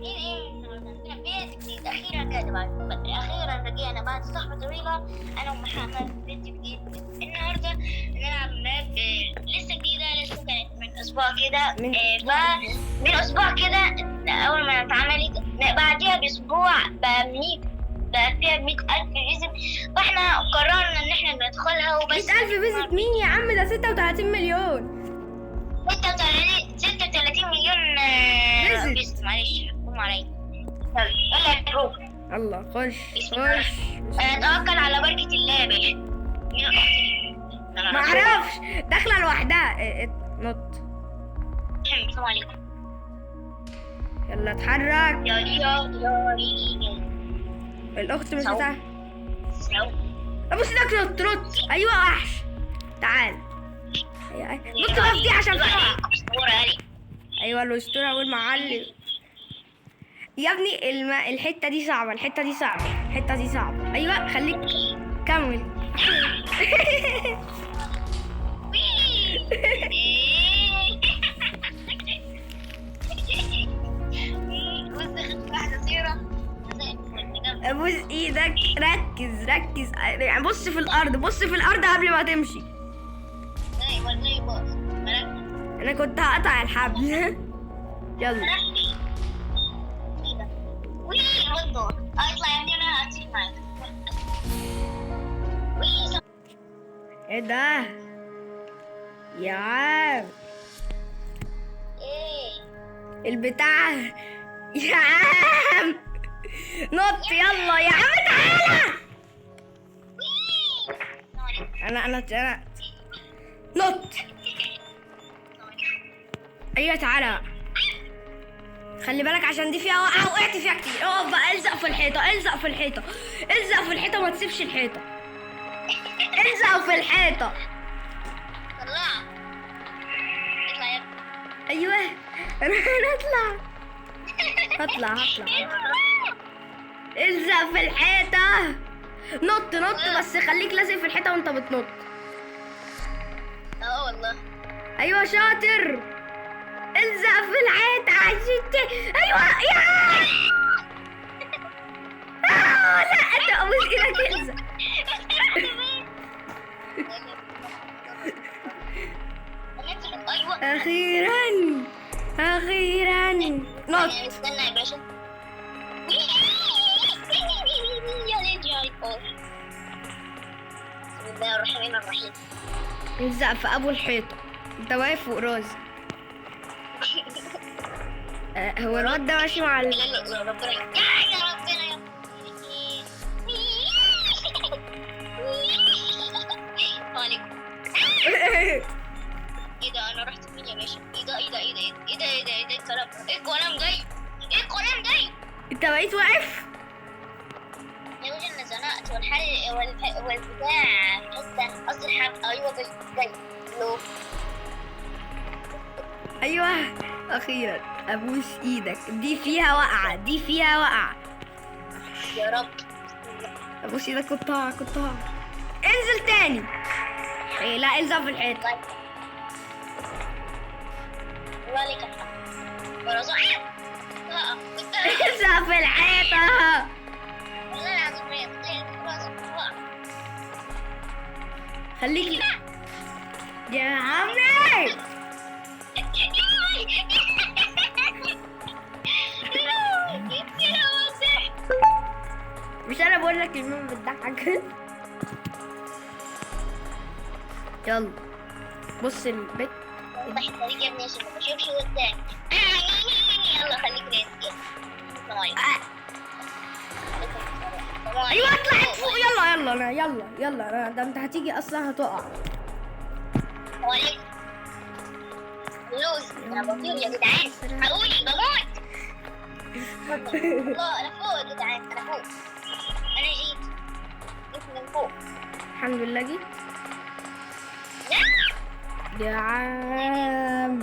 ايه النهارده عندنا فيديو جديد. اخيرا كده بعد بدري، اخيرا رجعنا بعد صحبة طويلة انا ومحمد. فيديو جديد النهارده نلعب map لسه جديدة، لسه كانت من اسبوع كده. من إيه، من اسبوع كده اول ما اتعملت بعديها باسبوع بقى بقى فيها 100,000 visit، فاحنا قررنا ان احنا ندخلها وبس. 100,000 visit مين يا عم؟ ده 36 مليون. 36 مليون visit. visit. معلش قوم عليا. يلا يا bro. الله، خش بسم الله. خش. توكل على بركة الله يا باشا. مين الأخت دي؟ أنا ما اعرفش، داخله لوحدها. إيه، نط. السلام عليكم. يلا اتحرك. يا يا يا الاخت مش سو. بتاع. سو. ابص ايدك، نط نط. ايوه وحش، تعال. أيوة، أيوة. نط بقى في دي عشان تقع. ايوه الاسطورة والمعلم يا ابني. الحتة دي صعبة، الحتة دي صعبة، الحتة دي صعبة. ايوه خليك كمل. ابوس ايدك، ركز ركز، يعني بص في الارض، بص في الارض قبل ما تمشي. انا كنت هقطع الحبل. يلا ايه ده يا عم؟ البتاع يا عم، نط يلا يا عم، تعالى. انا اتزنقت. نط. ايوه تعالى، خلي بالك عشان دي فيها وقعه، وقعت فيها كتير. اقف بقى، الزق في الحيطة، الزق في الحيطة، الزق في الحيطة، ما تسيبش الحيطة، الزق في الحيطة. ايوه انا هطلع هطلع هطلع. الزق في الحيطة، نط نط، بس خليك لازق في الحيطة وانت بتنط. اه والله. ايوه شاطر، الزق في الحيطة عشان ايوه يا لا انت ابوس ايدك، الزق. اخيرا اخيرا نط. استنى يا باشا. بسم الله الرحمن الرحيم. الزق في ابو الحيطة، انت واقف فوق راسي. هو الواد ده ماشي مع لا يا ربنا، يا ربنا، يا عليكم. ايه ده؟ انا رحت فين يا باشا؟ ايه ده ايه ده ايه ده ايه ده ايه ده ايه ده الكلام؟ ايه الكلام جاي؟ ايه الكلام جاي؟ انت بقيت واقف؟ يا باشا انا زنقت والحل والبتاع حتة قصدي الحب. ايوه جاي جاي. لو ايوه اخيرا. ابوس ايدك، دي فيها وقعه، دي فيها وقعه. يا رب. ابوس ايدك، كنت هقع كنت هقع. انزل تاني. إيه لا الزق في الحيطة. الله لك الحمد. الزق في الحيطة. والله العظيم كنت خليك يا عمي. مش انا بقول لك الميم بتضحك. يلا بص البيت. ضحك عليك يا ابني عشان ما بشوفش قدامي. يلا خليك راسي. ايوه اطلع فوق. يلا يلا انا يلا يلا ده انت هتيجي اصلا هتقع. لوز انا بطير يا جدعان، حقوني بموت. الله انا فوق يا جدعان، انا فوق، انا جيت من فوق. الحمد لله جيت يا عم.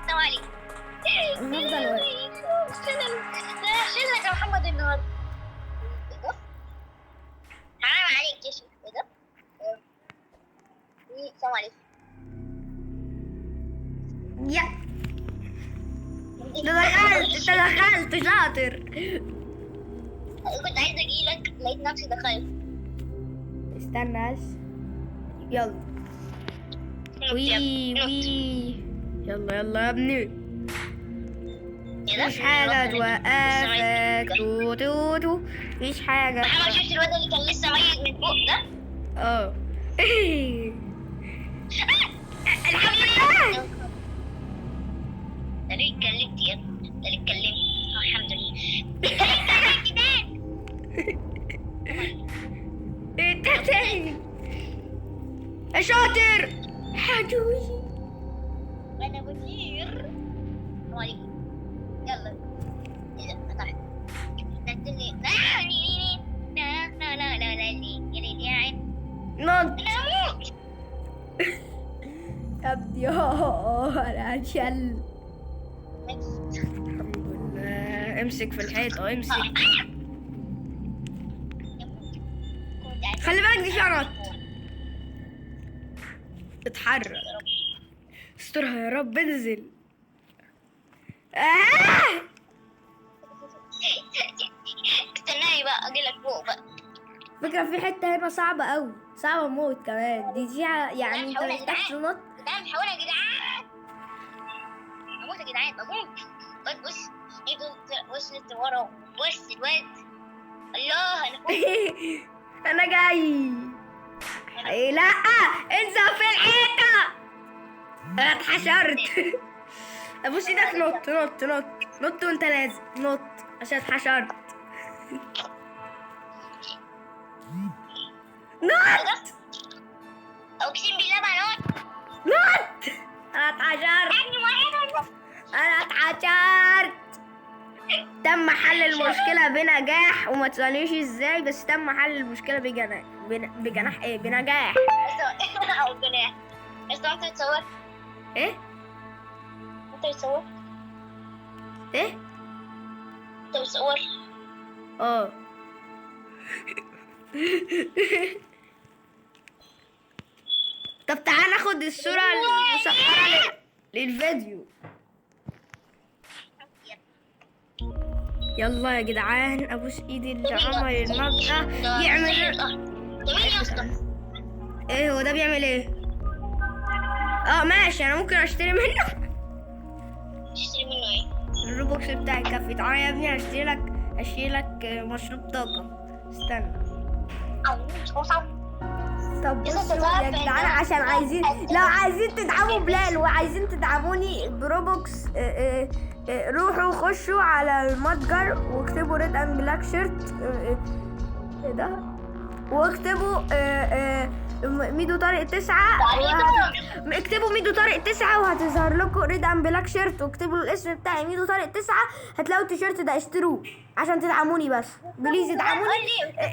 السلام عليكم. هفضل واقف. شلك يا محمد النهارده. حرام عليك يا شيخ. ايه ده؟ السلام عليكم. يا انت دخلت، انت دخلت شاطر. كنت عايزه اجيلك لقيت نفسي دخلت. استنى بس، يلا. وي وي، يلا يلا يا ابني، مفيش حاجة توقفك. تو تو تو، مفيش حاجة. محمد شفت الواد اللي كان لسه ميت من فوق ده؟ اه. الحمد لله. ده ليه اتكلمت يا ابني؟ ده ليه اتكلمت؟ الحمد لله. اتكلمت تاني. انت تاني يا شاطر. حدوي انا بطير. السلام عليكم. يلا ايه ده؟ فتحت. نزلني. لا لا لا لا لا يا ليل يا عين. نط. انا هموت يا ابني. انا هتشل. الحمد لله. امسك في الحيطة، امسك. خلي بالك دي فيها نط. اتحرك، استرها يا رب. انزل. استناني بقى اجيلك فوق بقى. فكرة في حتة هنا صعبة قوي، صعبة موت كمان دي يعني انت محتاج تنط. جدعان حاول يا جدعان، اموت يا جدعان، بموت. بص ايده وصلت ورا. بص الواد، الله انا فوق. انا جاي. لا انزل في الحيطة، انا اتحشرت. ابوس ايدك، نط نط نط نط وانت لازم نط عشان اتحشرت. نط. اقسم بالله ما نط. نط. انا اتحشرت، انا اتحشرت. تم حل المشكلة بنجاح، وما تسألنيش ازاي، بس تم حل المشكلة بجناح. بجناح ايه؟ بنجاح. او جناح. بس انت بتصور ايه؟ انت بتصور ايه؟ انت بتصور؟ اه. طب تعال ناخد الصورة المصغرة للفيديو. يلا يا جدعان، ابوس ايدي اللي عمل المبدأ يعمل ايه. هو ده بيعمل ايه؟ اه ماشي، انا ممكن اشتري منه. تشتري منه ايه؟ ال Robux بتاعي كفي. تعالى يا ابني اشتري لك مشروب طاقة. استنى. طب بصوا يا جدعان، عشان عايزين، لو عايزين تدعموا بلال وعايزين تدعموني ب Robux، روحوا خشوا على المتجر واكتبوا red and black shirt. ايه ده؟ واكتبوا ميدو طارق 9. اكتبوا ميدو طارق 9 وهتظهر لكم red and black shirt، واكتبوا الاسم بتاعي ميدو طارق 9، هتلاقوا التيشيرت ده. اشتروه عشان تدعموني بس، please ادعموني.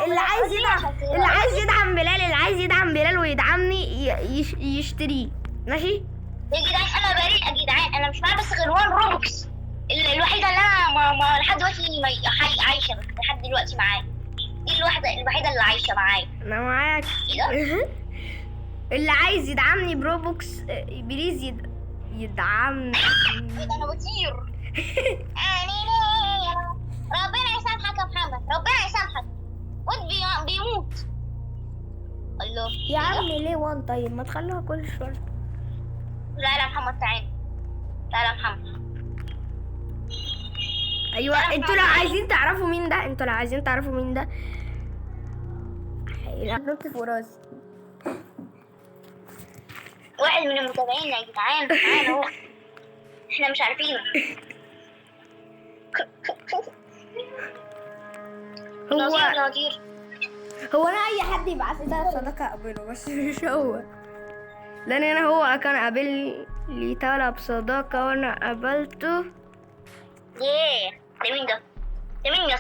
اللي عايز يدعم، اللي عايز يدعم بلال، اللي عايز يدعم بلال ويدعمني يشتريه. ماشي يا جدعان؟ انا بريء يا جدعان، انا مش معايا بس غير 1 Robux الوحيدة اللي انا ما لحد دلوقتي عايشه لحد دلوقتي معايا. دي الواحدة الوحيدة اللي عايشه معايا. انا معاك. اللي عايز يدعمني ب Robux please يدعمني. انا بطير. ربنا يسامحك يا محمد، ربنا يسامحك. وانت بيموت. الله يا عم ليه وان؟ طيب ما تخلوها كل شوية. لا لا محمد تعالى، تعالى يا محمد. ايوه انتوا لو عايزين تعرفوا مين ده، انتوا لو عايزين تعرفوا مين ده، نط في راسي. واحد من المتابعين يا جدعان، تعالى اهو، احنا مش عارفينه. هو انا اي حد يبعت لي ده صداقه اقبله، بس مش هو، لان انا هو كان قابلني لي طلب صداقه وانا قابلته. ايه ده؟ مين ده؟ ده مين يا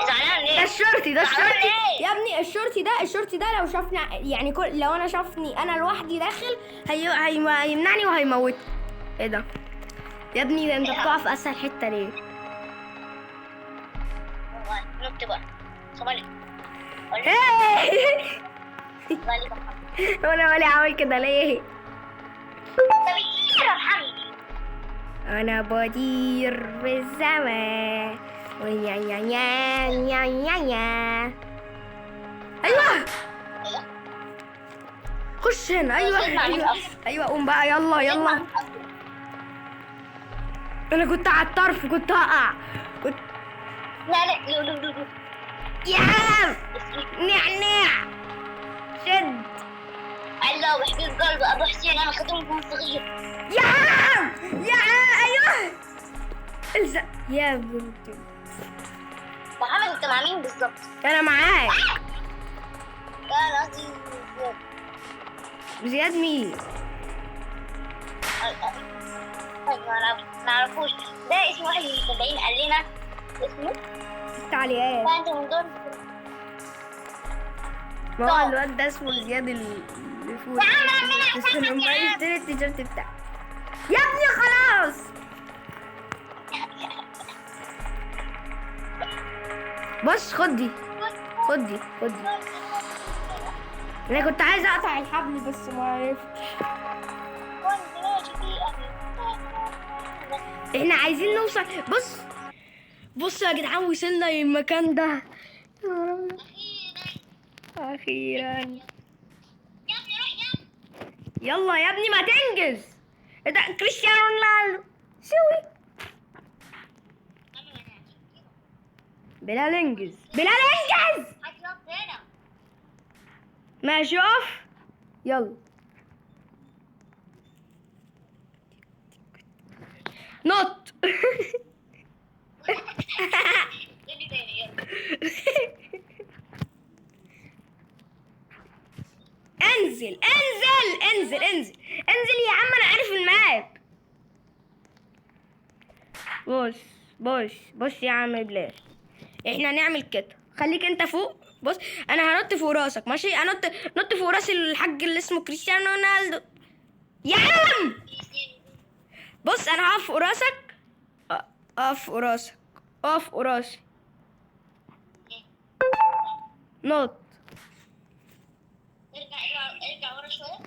زعلان ليه؟ ده الشرطي، ده الشرطي يا ابني. الشرطي ده، الشرطي ده لو شافني يعني لو انا شافني انا لوحدي داخل هيمنعني وهيموتني. ايه ده يا ابني؟ ده انت بتقع في اسهل حتة ليه؟ نط بقى. صبالي. وانا مالي عامل كده ليه؟ طب يا محمد. انا بطير في السماء ويا يا يا يا يا يا. ايوه خش هنا. ايوه ايوه ايوه قوم بقى، يلا يلا. انا كنت على الطرف، كنت هقع، كنت لا لا لو لو لو يا عم نعناع شد. الله وحبيب قلبي ابو حسين، انا خدمكم صغير. يا عم يا عم ايوه الزق يا بنتي. محمد انت مع مين بالظبط؟ انا معاك. لا انا قصدي زياد. زياد مين؟ ما نعرفوش، ده اسم واحد من المتابعين قال لنا اسمه التعليقات. فانت من دول. ما هو الواد ده اسمه زياد اللي فوق. بس لما يشتري التيشيرت بتاعه يا ابني خلاص. بص خد دي خد دي خد دي. انا كنت عايزه اقطع الحبل بس ما عرفتش. احنا عايزين نوصل. بص بص يا جدعان، وصلنا للمكان ده اخيرا. يا ابني روح يا ابني. يلا يا ابني ما تنجز. ايه ده كريستيانو رونالدو سوي. بلال انجز، بلال انجز. ماشي اقف يلا نط. انزل انزل انزل انزل انزل يا عم، انا عارف الماب. بص بص بص يا عم بلال، احنا هنعمل كده. خليك انت فوق. بص انا هنط فوق راسك ماشي. انط نط فوق راس الحاج اللي اسمه كريستيانو رونالدو يا عم. بص انا هقف فوق راسك، اقف فوق راسك، اقف فوق راسي. نط. ارجع ارجع ارجع ورا شوية.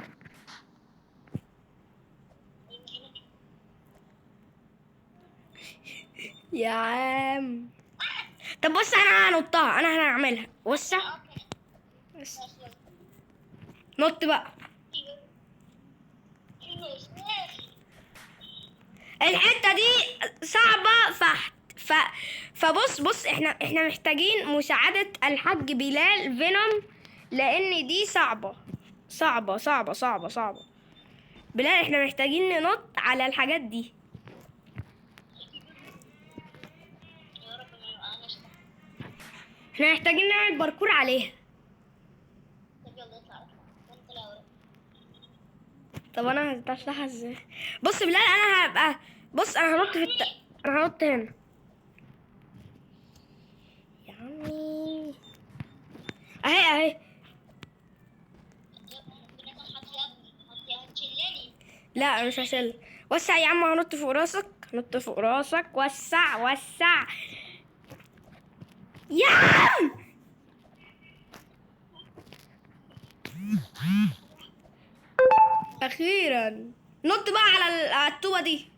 يا عم طب بص انا هنطها، انا هنعملها. وسع بس نط بقى. الحتة دي صعبة فحت. فبص بص احنا محتاجين مساعدة الحاج بلال فينوم، لان دي صعبة صعبة صعبة صعبة صعبة. بلال احنا محتاجين ننط على الحاجات دي. احنا محتاجين نعمل باركور عليها. طب انا هطلعها ازاي؟ بص بلال انا هبقى، بص انا هنط في انا هنط هنا يا عمي. اهي اهي. لا مش هشيل. وسع يا عم، هنط فوق راسك، هنط فوق راسك. وسع وسع يا عم. اخيرا نط بقى على الطوبه دي.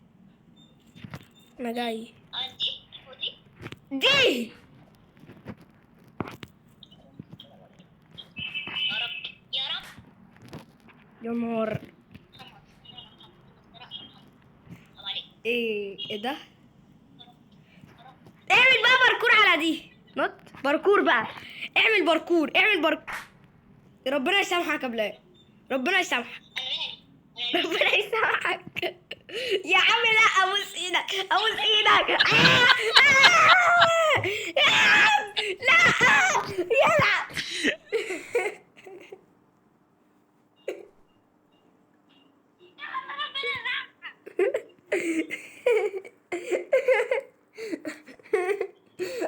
انا جاي. دي يا رب يا رب. يا نهار ايه ده؟ اعمل بقى باركور على دي. نط باركور بقى، اعمل باركور، اعمل باركور. ربنا يسامحك يا بلال، ربنا يسامحك، ربنا يسامحك يا عم. لا ابوس ايدك، ابوس ايدك. يا عم لا يا لا.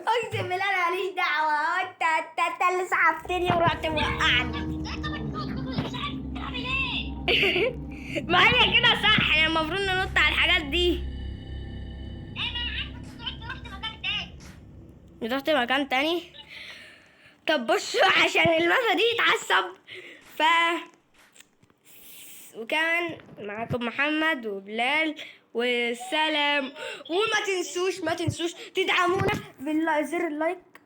اقسم بالله انا ماليش دعوه، انت انت اللي سحبتني ورحت موقعني. ما هي كده صح، احنا المفروض ننط على الحاجات دي. رحت مكان تاني. طب بصوا عشان المفا دي اتعصب، ف بس. وكمان معاكم محمد وبلال، والسلام. وما تنسوش، ما تنسوش تدعمونا بالزر ال like.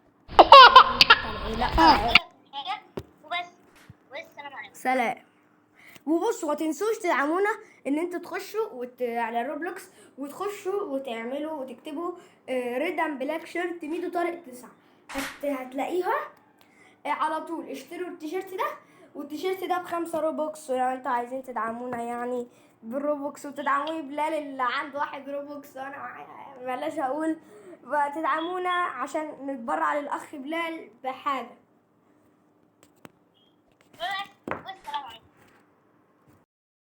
لا. حاجة وبس، والسلام عليكم. سلام. وبصوا، ما تنسوش تدعمونا ان انتوا تخشوا على Roblox وتخشوا وتعملوا وتكتبوا red and black shirt ميدو طارق 9، هتلاقيها على طول. اشتروا التيشيرت ده، والتيشيرت ده ب5 Robux. ولو انتوا عايزين تدعمونا يعني بال Robux وتدعموني بلال اللي عنده 1 Robux وانا بلاش اقول، فتدعمونا عشان نتبرع للاخ بلال بحاجة. بس.